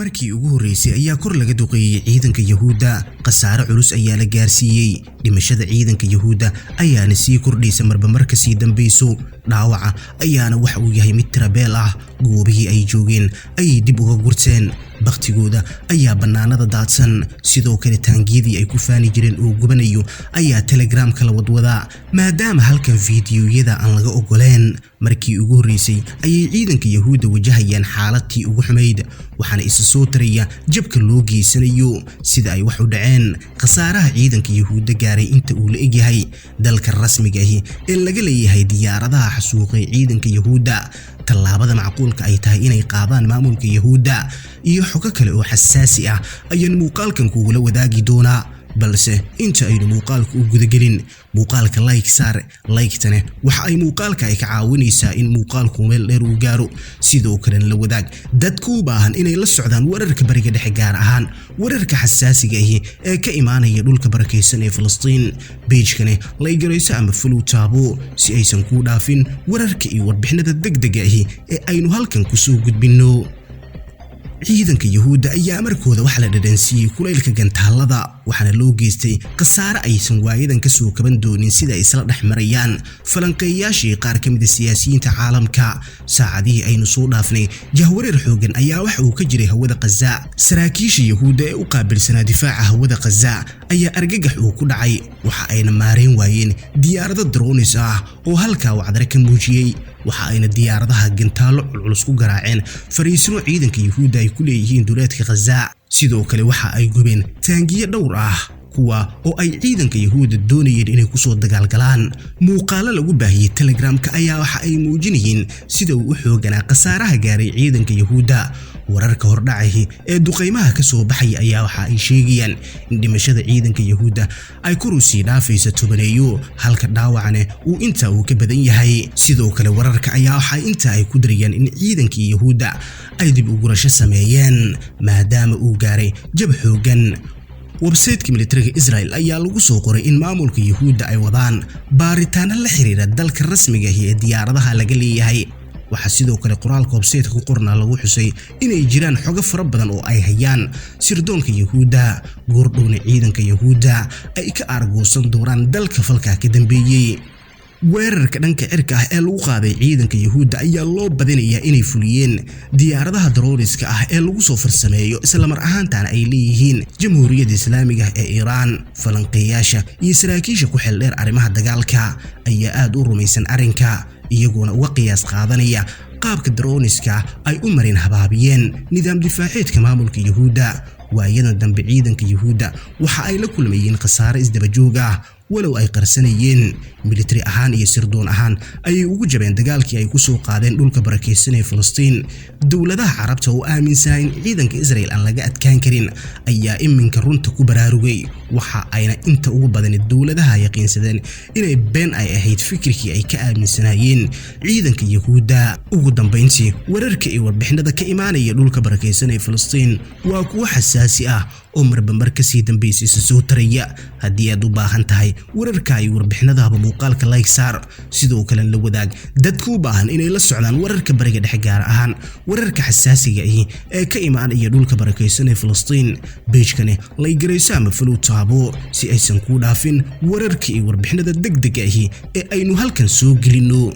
Markii ugu horreysay ayaa kor laga duqeeyey ciidanka Yahuudda. Khasaare culus ayaa la gaarsiiyey. Dhimashada ciidanka Yahuudda ayaana sii kordhaysa marba marka sii dambayso. Dhaawaca ayaana waxa uu yahay mid tirabeel ah. Goobihii ay joogeen ayay dib uga gurteen. Baktigooda ayaa bannaanada daadsan. Sidoo kale taangiyadii ay ku faani jireen oo gubanayo ayaa Telegramka la wadwadaa, maadaama halkan fiidiyoyada aan laga ogoleen. Markii ugu horreysay ayay ciidanka Yahuudda wajahayaan xaaladtii ugu xumayd, waxaana isa soo taraya jabka loo geysanayo. Sida ay wax u dhaceen, khasaaraha ciidanka Yahuudda gaaray inta uu la egyahay, dalka rasmiga ahi ee laga leeyahay diyaaradaha xasuuqay ciidanka Yahuudda, tallaabada macquulka ay tahay inay qaadaan maamulka Yahuudda, iyo xogo kale oo xasaasi ah ayaan muuqaalkan kugula wadaagi doonaa. Balse inta aynu muuqaalka u gudagelin, muuqaalka like saar. Like-tane waxa ay muuqaalka ay ka caawinaysaa in muuqaalku meel dheer uu gaaro. Sidoo kalena la wadaag dadku u baahan inay la socdaan wararka Bariga Dhexe, gaar ahaan wararka xasaasiga ahi ee ka imaanaya dhulka barakaysan ee Falastiin. Page-kane like-garayso ama follow taabo si aysan kuu dhaafin wararka iyo warbixinada degdega ahi ee aynu halkan kusoo gudbinno. Ciidanka Yahuudda ayaa markooda waxa la dhadhansiiyey kulaylka gantaalada, waxaana loo geystay khasaare aysan waayadan kasoo kaban doonin, sida ay isla dhex marayaan falanqeeyaashii qaar ka mid a siyaasiyiinta caalamka. Saacadihii aynu soo dhaafnay, jahwareer xoogan ayaa waxa uu ka jiray hawada Khaza. Saraakiisha Yahuudda ee u qaabilsanaa difaaca hawada Khaza ayaa argagax uu ku dhacay. Waxa ayna maareen waayeen diyaarado drones ah oo halkaa wacdare ka muujiyey. Waxa ayna diyaaradaha gantaallo culculus ku garaaceen fariisimo ciidanka Yahuudda ay ku leeyihiin duleedka Khaza. Sidoo kale waxa ay gubeen taangiyo dhowr ah, kuwa oo ay ciidanka Yahuudda doonayeen inay kusoo dagaalgalaan. Muuqaalo lagu baahiyey Telegramka ayaa waxa ay muujinayeen sida uu u xooganaa khasaaraha gaaray ciidanka Yahuudda. Wararka hordhacahi ee duqaymaha ka soo baxaya ayaa waxa ay sheegayaan in dhimashada ciidanka Yahuudda ay kor u sii dhaafaysa tobaneeyo, halka dhaawacne uu intaa uu ka badan yahay. Sidoo kale wararka ayaa waxa intaa ay ku darayaan in ciidankii Yahuudda ay dib u gurasho sameeyeen, maadaama uu gaaray jab xoogan. Website-ka militariga Israel ayaa lagu soo qoray in maamulka Yahuudda ay wadaan baaritaano la xiriira dalka rasmiga ahi ee diyaaradaha laga leeyahay. Waxaa sidoo kale qoraalka website-ka ku qornaa lagu xusay inay jiraan xogo fara badan oo ay hayaan sirdoonka Yahuudda, goordhowna ciidanka Yahuudda ay ka aargoosan doonaan dalka falkaa ka dambeeyey. Weerarka dhanka cirka ah ee lagu qaaday ciidanka Yahuudda ayaa loo badinayaa inay fuliyeen diyaaradaha drones-ka ah ee lagu soo farsameeyo, islamar ahaantaana ay leeyihiin Jamhuuriyadda Islaamiga ah ee Iiraan. Falanqeeyaasha iyo saraakiisha ku xeeldheer arrimaha dagaalka ayaa aad u rumaysan arrinka, iyagoona uga qiyaas qaadanaya qaabka drones-ka ay u marin habaabiyeen nidaam difaaceedka maamulka Yahuudda. Waayadan dambe ciidanka Yahuudda waxa ay la kulmayeen khasaare isdabajoog ah, walow ay qarsanayeen. Militari ahaan iyo sirdoon ahaan ayay ugu jabeen dagaalkii ay ku soo qaadeen dhulka barakaysan ee Falastiin. Dowladaha Carabta oo aaminsanaa in ciidanka Israel aan laga adkaan karin ayaa iminka runta ku baraarugay. Waxa ayna inta ugu badani dowladaha yaqiinsadeen inay been ay ahayd fikirkii ay ka aaminsanaayeen ciidanka Yahuudda. Ugu dambayntii, wararka iyo warbixinada ka imaanaya dhulka barakaysan ee Falastiin waa kuwo xasaasi ah oo marba mar kasii dambaysa isa soo taraya. Haddii aad u baahan tahay wararka iyo warbixinadahaba, muuqaalka like saar. Sidoo kale la wadaag dadka u baahan inay la socdaan wararka Bariga Dhexe, gaar ahaan wararka xasaasiga ahi ee ka imaanaya dhulka barakaysan ee Falastiin. Page-kani like-garayso ama follow taabo si aysan kuu dhaafin wararka iyo warbixinada degdega ahi ee aynu halkan soo gelinno.